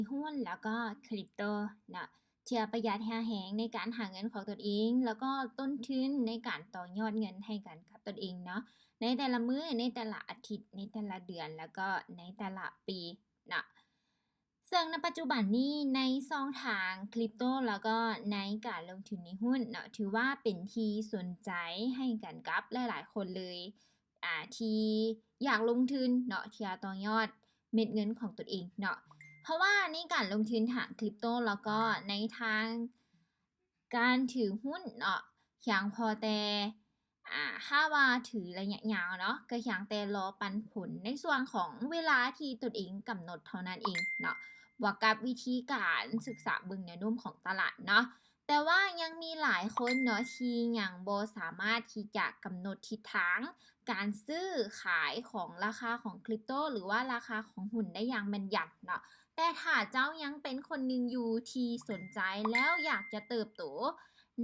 ຫຸ້ນ ແລ້ວກໍຄຣິບໂຕເນາະ ເພື່ອປະຢັດຄ່າແຮງໃນການຫາເງິນຂອງຕົນເອງ ແລ້ວກໍຕົ້ນທຶນໃນການຕໍ່ຍອດເງິນໃຫ້ກັນກັບຕົນເອງເນາະ ໃນແຕ່ລະມື້ ໃນແຕ່ລະອາທິດ ໃນແຕ່ລະເດືອນ ແລ້ວກໍໃນແຕ່ລະປີເນາະ. ເຊິ່ງໃນປັດຈຸບັນນີ້ ໃນຊ່ອງທາງຄຣິບໂຕ ແລ້ວກໍໃນການລົງທຶນໃນຫຸ້ນເນາະ ຖືວ່າເປັນທີ່ສົນໃຈໃຫ້ກັນກັບຫຼາຍໆຄົນເລີຍ ອ່າ ທີ່ຢາກລົງທຶນເນາະ ເພື່ອຕໍ່ຍອດເມັດເງິນຂອງຕົນເອງເນາະ ເພາະວ່າໃນການລົງທຶນທາງຄຣິບໂຕ ແລ້ວກໍໃນທາງການຖືຫຸ້ນເນາະ ພຽງພໍແຕ່ ອ່າ ຖ້າວ່າຖືໄລຍະຍາວເນາະ ກໍພຽງແຕ່ລໍປັນຜົນໃນຊ່ວງຂອງເວລາທີ່ຕົນເອງກຳນົດເທົ່ານັ້ນເອງເນາະ ບວກກັບວິທີການສຶກສາເບິ່ງແນວໂນ້ມຂອງຕະຫຼາດເນາະ. ແຕ່ວ່າຍັງມີຫຼາຍຄົນເນາະ ທີ່ຍັງບໍ່ສາມາດທີ່ຈະກຳນົດທິດທາງການຊື້ຂາຍຂອງລາຄາຂອງຄຣິບໂຕ ຫຼືວ່າລາຄາຂອງຫຸ້ນໄດ້ຢ່າງແມ່ນຢຳເນາະ. ແຕ່ຖ້າເຈົ້າຍັງເປັນຄົນໜຶ່ງຢູ່ທີ່ສົນໃຈ ແລ້ວຢາກຈະເຕີບໂຕ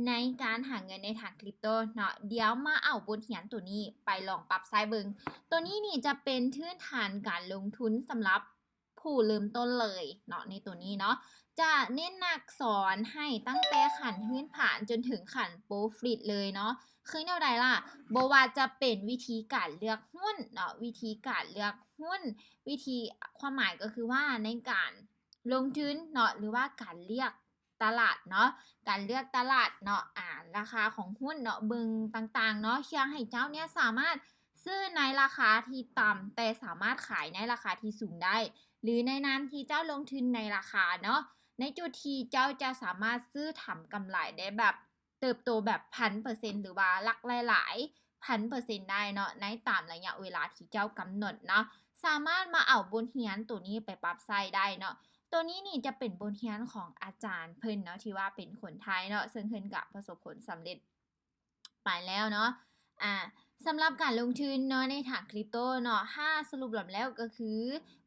ໃນການຫາເງິນໃນທາງຄຣິບໂຕເນາະ, ດຽວມາເອົາບົດຮຽນໂຕນີ້ໄປລອງປັບໃຊ້ເບິ່ງ. ໂຕນີ້ນີ້ຈະເປັນພື້ນຖານການລົງທຶນສຳລັບຜູ້ເລີ່ມຕົ້ນເລີຍເນາະ. ໃນໂຕນີ້ເນາະ ຈະເນັ້ນໜັກສອນໃຫ້ຕັ້ງແຕ່ຂັ້ນພື້ນຖານຈົນເຖິງຂັ້ນໂປຣຟິດເລີຍເນາະ. ຄືແນວໃດລະ? ບໍ່ວ່າຈະເປັນວິທີການເລືອກຫຸ້ນເນາະ, ວິທີການເລືອກຫຸ້ນ, ວິທີ ຄວາມໝາຍກໍຄືວ່າໃນການລົງທຶນເນາະ ຫຼືວ່າການເລືອກຕະຫຼາດເນາະ, ການເລືອກຕະຫຼາດເນາະ, ອາ ລາຄາຂອງຫຸ້ນເນາະ, ເບິ່ງຕ່າງໆເນາະ, ເພື່ອໃຫ້ເຈົ້າເນີ້ຍສາມາດຊື້ໃນລາຄາທີ່ຕ່ຳ ແຕ່ສາມາດຂາຍໃນລາຄາທີ່ສູງໄດ້ ຫຼື ໃນນາມທີ່ເຈົ້າລົງທຶນໃນລາຄາເນາະ ໃນຈຸດທີ່ເຈົ້າຈະສາມາດຊື້ທຳກຳໄລໄດ້ແບບ ເຕີບໂຕແບບພັນເປີເຊັນ ຫຼືວ່າຫຼັກຫຼາຍໆພັນເປີເຊັນໄດ້ເນາະ ໃນຕາມໄລຍະເວລາທີ່ເຈົ້າກຳນົດເນາະ. ສາມາດມາເອົາບົດຮຽນໂຕນີ້ໄປປັບໃຊ້ໄດ້ເນາະ. ໂຕນີ້ນີ້ຈະເປັນບົດຮຽນຂອງອາຈານເພິ່ນເນາະ ທີ່ວ່າເປັນຄົນໄທເນາະ, ເຊິ່ງເພິ່ນກະປະສົບຜົນສຳເລັດໄປແລ້ວເນາະ. ອາ ສຳລັບການລົງທຶນເນາະ ໃນທາງຄຣິບໂຕເນາະ, ຖ້າສະຫຼຸບລວມແລ້ວກໍຄື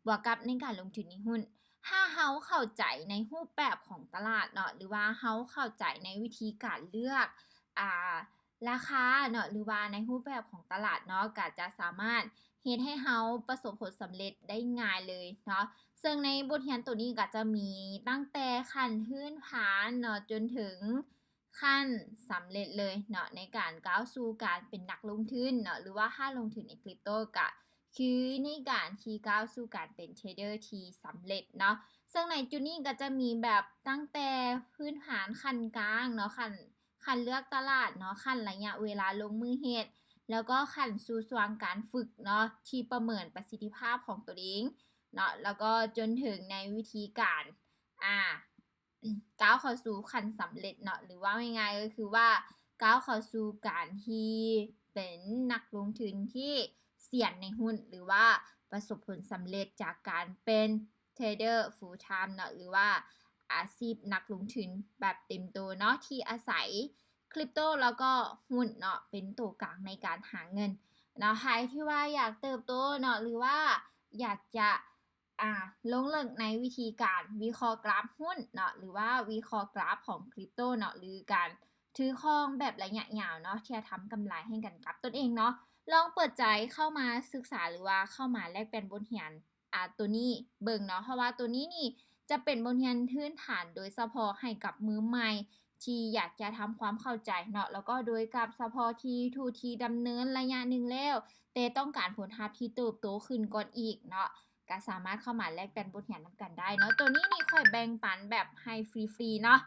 ບວກກັບໃນການລົງທຶນໃນຫຸ້ນ ຖ້າເຮົາເຂົ້າໃຈໃນຮູບແບບຂອງຕະຫຼາດເນາະ ຫຼືວ່າເຮົາເຂົ້າໃຈໃນວິທີການເລືອກ ອາ ລາຄາເນາະ ຫຼືວ່າໃນຮູບແບບຂອງຕະຫຼາດເນາະ ກໍຈະສາມາດເຮັດໃຫ້ເຮົາປະສົບຜົນສຳເລັດໄດ້ງ່າຍເລີຍເນາະ. ເຊິ່ງໃນບົດຮຽນໂຕນີ້ກໍຈະມີຕັ້ງແຕ່ຂັ້ນພື້ນຖານເນາະ ຈົນເຖິງ ຂັ້ນສຳເລັດເລີຍເນາະ ໃນການກ້າວສູ່ການເປັນນັກລົງທຶນເນາະ ຫຼືວ່າຖ້າລົງທຶນໃນຄຣິບໂຕກະຄືໃນການທີ່ກ້າວສູ່ການເປັນເທຣດເດີທີ່ສຳເລັດເນາະ. ເຊິ່ງໃນຈຸດນີ້ກໍຈະມີແບບຕັ້ງແຕ່ພື້ນຖານຂັ້ນກາງເນາະ, ຂັ້ນ ຂັ້ນເລືອກຕະຫຼາດເນາະ, ຂັ້ນໄລຍະເວລາລົງມືເຮັດ ແລ້ວກໍຂັ້ນສູ່ຊ່ວງການຝຶກເນາະ ທີ່ປະເມີນປະສິດທິພາບຂອງຕົນເອງເນາະ, ແລ້ວກໍຈົນເຖິງໃນວິທີການ ອາ ກ້າວເຂົ້າສູ່ຂັ້ນສຳເລັດເນາະ ຫຼືເວົ້າງ່າຍໆກໍຄືວ່າ ກ້າວເຂົ້າສູ່ການທີ່ເປັນນັກລົງທຶນທີ່ຊຽນໃນຫຸ້ນ ຫຼືວ່າປະສົບຜົນສຳເລັດຈາກການເປັນເທຣດເດີຟູລທາມເນາະ ຫຼືວ່າອາຊີບນັກລົງທຶນແບບເຕັມໂຕເນາະ ທີ່ອາໄສຄຣິບໂຕ ແລ້ວກໍຫຸ້ນເນາະ ເປັນໂຕກາງໃນການຫາເງິນເນາະ. ໃຜທີ່ວ່າຢາກເຕີບໂຕເນາະ ຫຼືວ່າຢາກຈະ ອາ ລົງເລິກໃນວິທີການວິເຄາະກຣາຟຫຸ້ນເນາະ ຫຼືວ່າວິເຄາະກຣາຟຂອງຄຣິບໂຕເນາະ ຫຼືການຖືຄອງແບບໄລຍະຍາວເນາະ ທີ່ຈະທຳກຳໄລໃຫ້ກັນກັບຕົນເອງເນາະ, ລອງເປີດໃຈເຂົ້າມາສຶກສາ ຫຼືວ່າເຂົ້າມາແລກປ່ຽນບົດຮຽນ ອາ ໂຕນີ້ເບິ່ງເນາະ, ເພາະວ່າໂຕນີ້ນີ້ຈະເປັນບົດຮຽນພື້ນຖານໂດຍສະເພາະໃຫ້ກັບມືໃໝ່ ທີ່ຢາກຈະທຳຄວາມເຂົ້າໃຈເນາະ ແລ້ວກໍໂດຍກັບສະເພາະທີ່ຜູ້ທີ່ດຳເນີນໄລຍະໜຶ່ງແລ້ວ ແຕ່ຕ້ອງການຜົນຮັບທີ່ເຕີບໂຕຂຶ້ນກ່ອນອີກເນາະ ກໍສາມາດເຂົ້າມາແລກປ່ຽນບົດຮຽນນຳກັນໄດ້ເນາະ. ໂຕນີ້ນີ້ຂ້ອຍແບ່ງປັນແບບໃຫ້ຟຣີໆເນາະ,